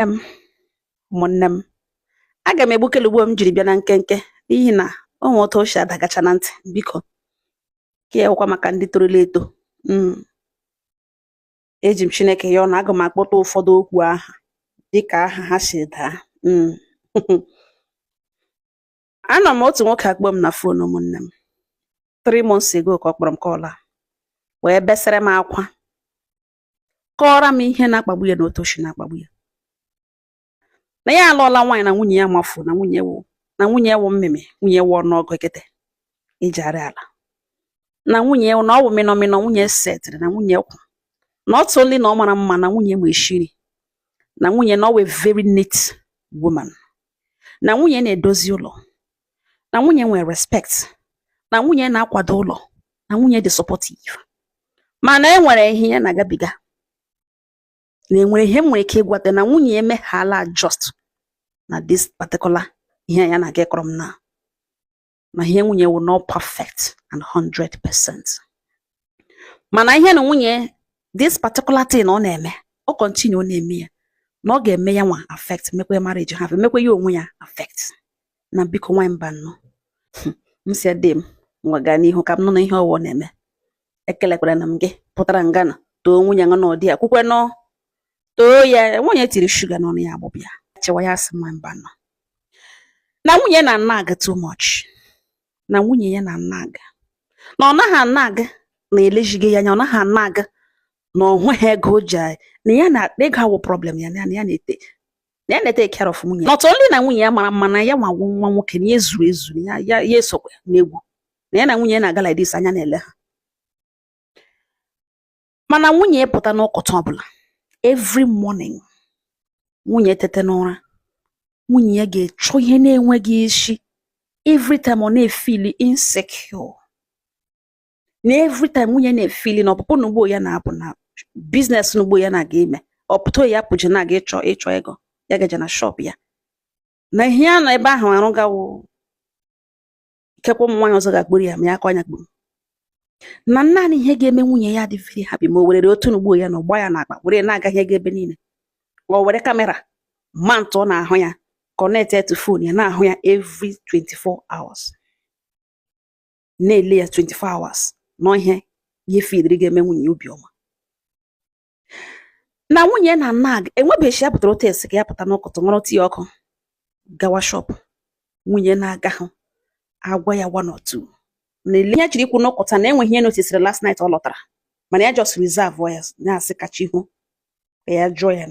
M ụmụnne m, aga m egbukele ugbo m jiri bịa na nkenke, n'ihi na o nwee otu o si adagacha na ntị. Biko, ka ya wụkwa maka ndị torolo eto. Eji m Chineke ya ọnụ, aga m akpọta ụfọdụ okwu aha dịka aha ha si daa. Anọ m, otu nwoke akpọ m na phone. Ụmụnne m, 3 months ago ka ọ kpọrọ m call a, wee besara m akwa, kọọrọ m ihe na-akpagbu ya na otu o si na-akpagbu ya, na ya alụọla nwaanyị, na nwunye ya mafu, na nwunye wụ, na nwunye wụ mmịmị, nwunye wụ ọnụọgụ ekete iji arị ala, na nwunye na ọ wụ mịnọ mịnọ, nwunye setịrị, na nwunye kwụ not only na ọ mara mma, na nwunye ma eshiri, na nwunye na ọ wụ a very neat woman, na nwunye na-edozi ụlọ, na nwunye nwere respect, na nwunye na-akwado ụlọ, na nwunye dị supportive, mana e nwere ihe ya na-agabiga, na enwere ihe m nwere ike ịgwata na nwunye emeghala adjust na this particular ihe ya na-aga ịkọrọ m, na ihe nwunye wụ not perfect and 100%, mana ihe na nwunye, this particular thing ọ na-eme, ọ continue ọ na-eme ya, na ọ ga-eme ya nwa affect, mekwe marriage ha, mekwe ya onwe ya affect, na biko, nwanyị mba nnọọ. M si dị m ngwa, gaa n'ihu ka m nụ na ihe ọwụ ọ na-eme. Ekelekwara na m gị pụtara ngana too nwunye ṅụ n'ụdị a, kwukwe nọ too ya, nwunye tiri shuga n'ọnụ ya, agbụbụ ya chewa ya, sị nwa mba nọ na nwunye na nag too much, na nwunye ya na nag, na ọ naghị anag na elejighị ya anya, ọ naghị anag na ọ nweghị ego o ji na ya na ego awụ problem ya, na ya na-ete, na ya na-ete care of nwunye. Not only na nwunye ya mara mma, na ya nwa nwa nwoke, na ya ezuru ezu, na ya ya esokwa n'egwu, na ya na nwunye ya na-aga like this, anya na-ele ha. Mana nwunye pụta n'ụkọta ọbụla, every morning nwunye tete n'ụra, nwunye ya ga-echọ ihe na-enweghị isi. Every time ọ na-efeel insecure, na every time nwunye na-efeel na ọpụpụ n'ugbo ya na-apụ, na business n'ugbo ya na-aga ime, ọpụta ya pụje na-aga ịchọ ego ya gaje na shop ya, na ihe ya nọ ebe ahụ arụgawo, ikekwe ụmụ nwaanyị ọzọ ga-akpụrụ ya ma ya akọ anya kpuru, na naanị ihe ga-eme nwunye ya dị very happy ma o werere otu n'ugbo ya na ọgba ya n'akpa were na-agaghị ego ebe niile, o were camera mount ọ na-ahụ ya, connect to phone ya, na-ahụ ya every 24 hours, na-ele ya 24 hours, nọ ihe ya efidiri ga-eme nwunye ya obiọma. Na nwunye na nag enwebeghị ya pụtara otu esi ka ya pụta n'ụkụtụ, ṅụrụ tii ọkụ, gawa shop, nwunye na-aga hụ agwa ya one or two na ele ihe chiri ikwu n'ụkụta na enweghị ihe noticeri last night ọ lọtara, mana ya just reserve ya, na-asị kacha ihu ka ya jụọ ya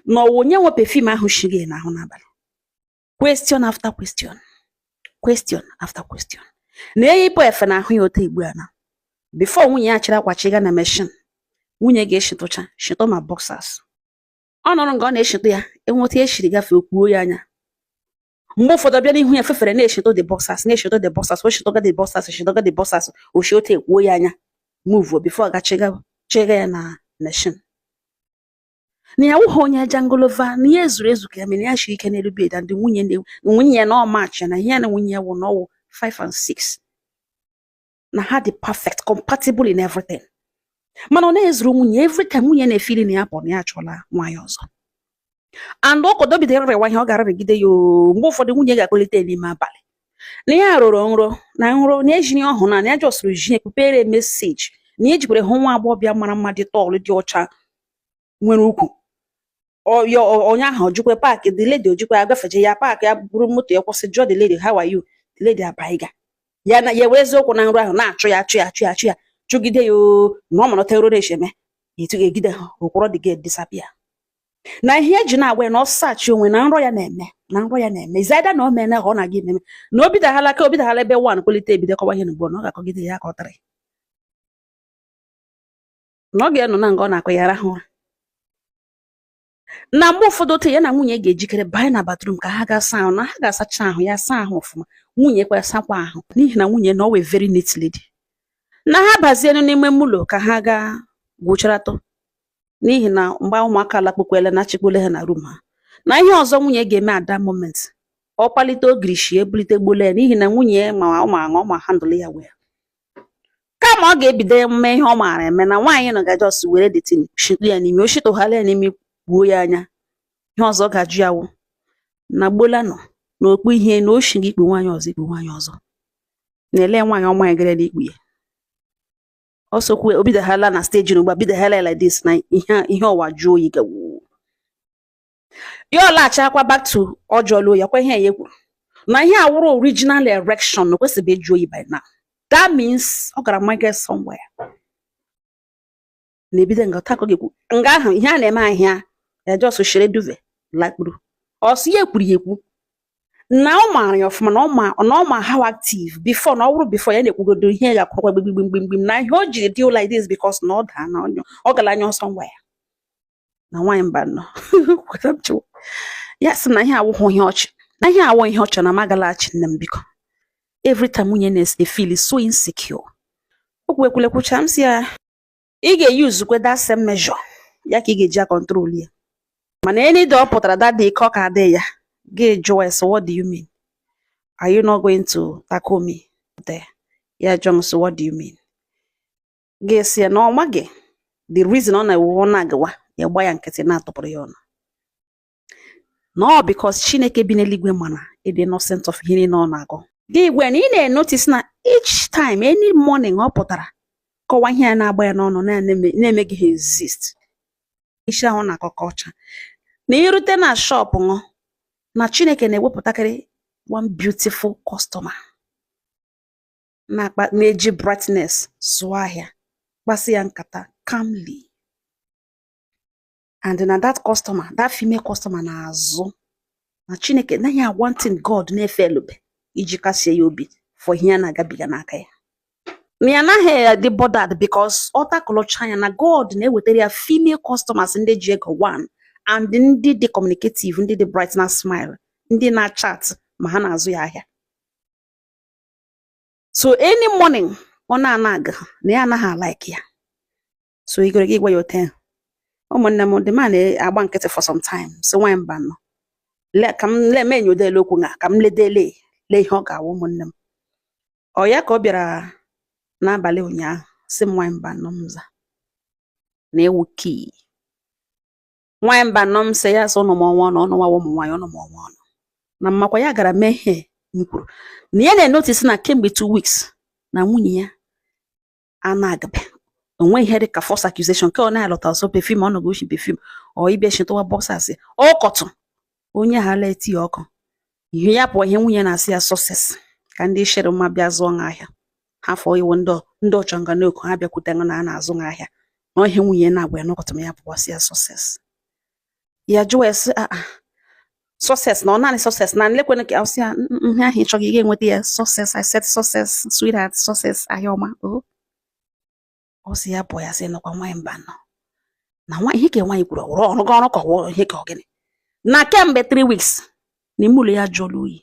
na ọwụ onye nwe perfume ahụ shiri n'ahụ n'abalị. Question after question, question after question, na eyipụ efe n'ahụ ya otu igbu a, na before nwunye ya chịrị akwa chiga na machine, nwunye ga-eshitụcha shitụ ma boxers ọ nọrọ nga ọ na-eshitụ ya, enweta eshiri gafee okwuo ya anya. Mgbe ụfọdụ ọ bịa n'ihu ya fefere na-eshitụ the boxers, na-eshitụ the boxers, o shitụga the boxers, shitụga the boxers, o shi otu ekwuo ya anya, move before ga chiga chiga ya na machine. Na ya wụghị onye jangolova, na ya ezuru ezu ka ya mere ya shiri ike n'elu bed, and nwunye na nwunye ya na ọ match na ihe ya na nwunye ya wụ na ọwụ 5 and 6, na ha dị perfect, compatible in everything, mana ọ na-ezuru nwunye. Every time nwunye na-efeel na ya pụrụ, na ya achọla nwaanyị ọzọ, and ọ kọdobidoro rịwa ihe ọ ga-arịgide ya oo. Mgbe ụfọdụ nwunye ga-akpọlite ya n'ime abalị, na ya rụrụ nrọ, na nrọ na ejiri ọhụ na ya jọsụrụ ji ekpupere message, na ya ejikwere hụ nwa agbọghọbịa mara mma, dị tall, dị ọcha, nwere ukwu. Onye ahụ ojikwe park, the lady ojikwe agafeje ya, park ya, buru moto ya kwụsị, jụọ the lady, "How are you?" The lady abaiga ya na ya were eziokwu na nrọ ahụ na-achụ ya, achụ ya, achụ ya, achụ ya, chụgide ya oo, na ọ malite nrọ na-eche eme etu egide ha okworo, the girl disappear. Na ihe eji na-agwa ya na ọ sachi onwe na nrọ ya na-eme, na nrọ ya na-eme is either na o mee na ọ na-aga eme, na o bidoghala ka o bidoghala ebe one kwalite ebido kọwa ihe n'ugbo, na ọ ga-akọgide ya ka ọ tịrị, na ọ ga-anọ na nga ọ na-akọ ya rahụ ụra. Na mgbe ụfọdụ otu ya na nwunye ga-ejikere banye na bathroom ka ha gaa saa ahụ, na ha ga-asacha ahụ, ya saa ahụ ọfụma, nwunye kwa sakwa ahụ, n'ihi na nwunye na ọ wee very neat lady, na ha bazienu n'ime ụlọ ka ha gaa gwucharatụ, n'ihi na mgbe ụmụaka lakpukwele na achịkpole ha na room ha, na ihe ọzọ nwunye ga-eme at that moment, ọ kpalite ogirishi ebulite gbole ya, n'ihi na nwunye ma ọ ma aṅụ, ọ ma handle ya well, kama ọ ga-ebido eme ihe ọ maara eme, na nwaanyị nọ ga just were the thing shitụ ya n'imi, o shitụghala ya n'imi, gbuo ya anya. Ihe ọzọ ọ ga-ajụ ya wụ na gbola nọ n'okpu ihe na o shi gị ikpu nwaanyị ọzọ, ikpu nwaanyị ọzọ na-ele nwaanyị ọma ya gere n'ikpu ya. Ọ sokwu o bidoghala na stage n'ugbu a, bidoghala like this na ihe ihe ọwa jụọ oyi gawu ya. Ọ laghachakwa back to ọjọọ ya kwa ihe ya kwuru na ihe awụrụ original erection na o kwesịrị ịjụ oyi by now. That means ọ gara market somewhere na-ebido nga taa ka ọ ga-ekwu nga ahụ ihe a na-eme ahịa ya, just shere duvet lakpuru. Ọsọ ya ekwuru ya ekwu na ọ maara ya ọfụma, na ọ ma how active before, na ọ bụrụ before ya na-ekwugodo ihe ya ga-akwụrụkwa gbimgbimgbim na ihe o jiri dị like this because na ọ daa na ọnyụ ọ gara anya ọsọ ngwa ya na nwaanyị mba nọ kweta m chịwa ya sị na ihe awụghị ihe ọchị, na ihe awụ ihe ọchị na m agalaghachi. Nne m, biko, every time nwunye na-feel so insecure. Okwu ekwule kwucha m sị ya ị ga-eyuzukwe that same measure ya ka ị ga-eji a control ya, mana any day ọ pụtara that day ka ọ ka adị ya gị jụọ ya, "So what do you mean? Are you not going to tackle me there?" Ya jụọ m, "So what do you mean?" Gị sị ya na ọ maghị the reason ọ na-ewu ọ na-agawa ya gba ya nkịtị na-atụpụrụ ya ọnụ na ọ because Chineke bi n'eluigwe mana ịdị innocent of ihe niile ọ na-agụ gị gwe na ị na-enotice na each time, any morning ọ pụtara kọwa ihe ya na-agba ya n'ọnụ na-eme gị ha exist isi ahụ na-akọ ka ọcha na irute na shop ṅụ na Chineke na-ewepụtakarị one beautiful customer na-akpa na-eji brightness zụọ ahịa, kpasị ya nkata calmly, and na that customer, that female customer na-azụ na Chineke naghị one thing God na-efe elube iji kasie ya obi for ihe ya na-agabiga n'aka ya, na ya anaghị adị bothered because ọ takụlụcha ya na God na-ewetara ya female customers ndị ji ego one and ndị dị communicative, ndị dị bright na smile, ndị na-chat ma ha na-azụ ya ahịa. So any morning ọ na-ana aga na ya anaghị alike ya. So igoro gị gwa ya ote ụmụnne m, the man agba nkịtị for some time. So nwaanyị mba nọ le ka m le m enyodele okwu na ka m ledele lee ihe ọ ga-awụ. Ụmụnne m, ọ ya ka ọ bịara n'abalị ụnyaahụ sị m, nwaanyị mba nọ m za na ewu kii. Nwaanyị mba nọ m sị ya sị ụnụ m ọnwa ọnụ ọnụ nwawa ụmụ nwaanyị ọnụ m ọnwa ọnụ na mmakwa ya gara mee ihe m kwuru na ya na-enotice na kemgbe 2 weeks na nwunye ya ana-agabe onwe ihe dị ka false accusation nke ọ na-alọta ọsọ perfume ọ nọgo ushi perfume ọ ịbịa shitụwa boxers ọkọtụ onye hala eti ya ọkụ ihe ya pụọ ihe nwunye na-asị ya success ka ndị shere mma bịa zụọ ha ahịa ha fọ iwu ndị ọchọnga n'oku ha bịakwute na a na-azụ ha ahịa na ihe nwunye na-agwa ya n'ọkọtụ ma ya pụọ sị ya success. Ya jụọ ya sị, "Ah ah, success na ọ naanị success na nlekwana ka ọ sị ya ihe ahụ ị chọghị ị ga-enweta ya success. I said success, sweetheart, success ahịa ọma." O ọ sị ya pụọ ya sị nọkwa nwaanyị mba nọ na nwa ihe ka nwaanyị kwuru ọrụ ọrụ ọrụ ka ọ ihe ka ọ gịnị na kemgbe 3 weeks n'ime ụlọ ya jụọla oyi,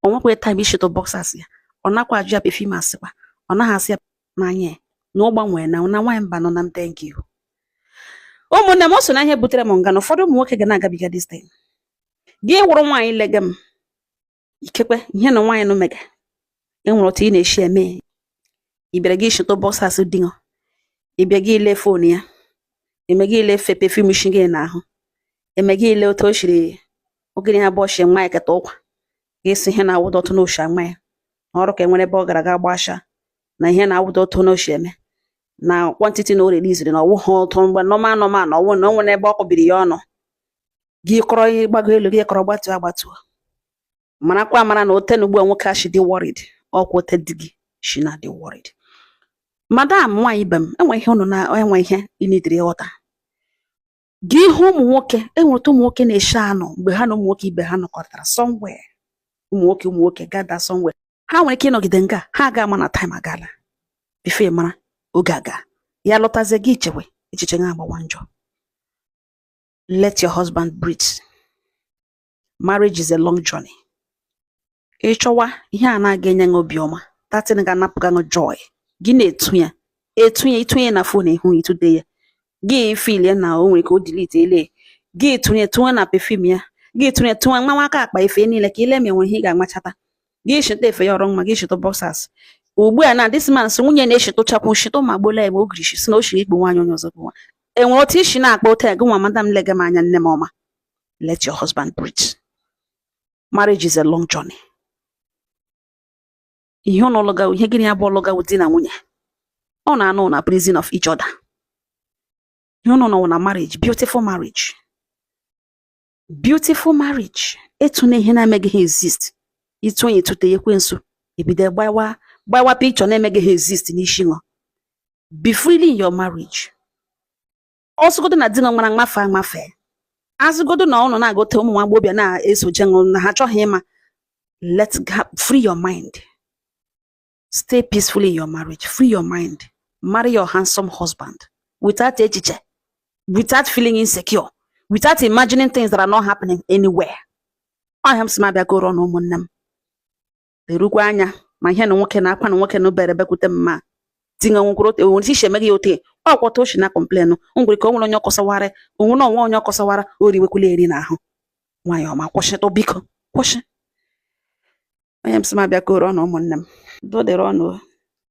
o nwekwa time ishitụ boxers ya, ọ nakwa ajụ ya perfume asịkwa ọ naghị asị ya n'anya ya na ọ gbanwee na nwaanyị mba nọ na m. Thank you, ụmụnne m. O so na ihe butere m nga na ụfọdụ ụmụ nwoke ga na-agabiga this thing. Gị wụrụ nwaanyị lega m ikekwe ihe na nwaanyị nụ mega enwere otu ị na-esi eme ị bịara gị shitụ boxers di ṅụ, ị bịa gị ile phone ya, eme gị ile fe perfume shi gị n'ahụ, eme gị ile otu o shiri ogene ya bụ ọshị nwa ya keta ụkwa gị sị ihe na-awụda otu n'oshi ama ya na ọrụ ka enwere ebe ọ gara ga gbasha na ihe na-awụda otu n'oshi eme na quantity na o reliziri na ọwụ ha ụtọ mgbe normal normal na ọwụ na o nwere ebe ọ kọbiri ya ọnụ gị kọrọ ihe gbago elu gị kọrọ gbatuo agbatuo. Marakwa amara na ote na ugbu a nwoke a shi dị worried ọkwa ote di gị shi na dị worried. Madam, nwaanyị ibe m, enwe ihe unu na enwe ihe ị nidiri ịghọta gị ihe ụmụ nwoke enwere otu ụmụ nwoke na-eshi anọ mgbe ha na ụmụ nwoke ibe ha nọkọtara somewhere, ụmụ nwoke gather somewhere, ha nwere ike ịnọgide nga ha aga ama na time agala before ị mara oge aga ya lọtazie gị chewe echiche ga agbawa njọ. Let your husband breathe. Marriage is a long journey. Ịchọwa ihe a na-aga enye gị obiọma, that thing ga-anapụ gị joy gị na-etu ya etu ya ịtụnye na phone ihu ịtụde ya gị feel ya na o nwere ka o delete ele gị tụnye tụnye na perfume ya gị tụnye tụnye nwa aka akpa efe niile ka ile ma enwere ihe ị ga-amachata gị shịta efe ya ọrụ mma gị shịta boxers. Ugbu a na this man sị nwunye na-eshitụchakwu shịtụ ma gbola ya ma ogirishi si na o shiri ikpu nwaanyị onye ọzọ bụ nwa enwere otu isi na-akpa otu a gị nwa. Madam, lega m anya, nne m ọma, Let your husband breathe. Marriage is a long journey. Ihe ụnụ lụgawo, ihe gịnị ya bụ lụgawo di na nwunye, ọ na-anọ na prison of each other. Ihe ụnụ nọ na marriage, beautiful marriage, beautiful marriage. Etu na ihe na-emeghị ha exist, ịtụ onye tute ekwensu ebido gbawa gbawa picture na-emeghị ha exist n'isi ṅụ. Be freely in your marriage. Ọsụgodo na di ṅụ mara mmafe amafe, azụgodo na ụnụ na-agote ụmụ nwa agbọghọbịa na-esoje ṅụ na ha achọghị ịma. Let free your mind. Stay peacefully in your marriage. Free your mind. Marry your handsome husband without echiche, without feeling insecure, without imagining things that are not happening anywhere. Ọhịa m sị m abịa goro na ụmụnne m erukwa anya ma ihe na nwoke na-akwa na nwoke na obere bekwute m ma tinye nwekwuru ote onwere isi emeghị ya ote ọkwọta oshi na complain ngwere ka o nwere onye ọkọsawara onwe na onwe onye ọkọsawara o riwekwula eri n'ahụ. Nwaanyị ọma, kwụsịtụ biko, kwụsị. Onye m sị m abịa goro na ụmụnne m, udo dịrị ọnụ.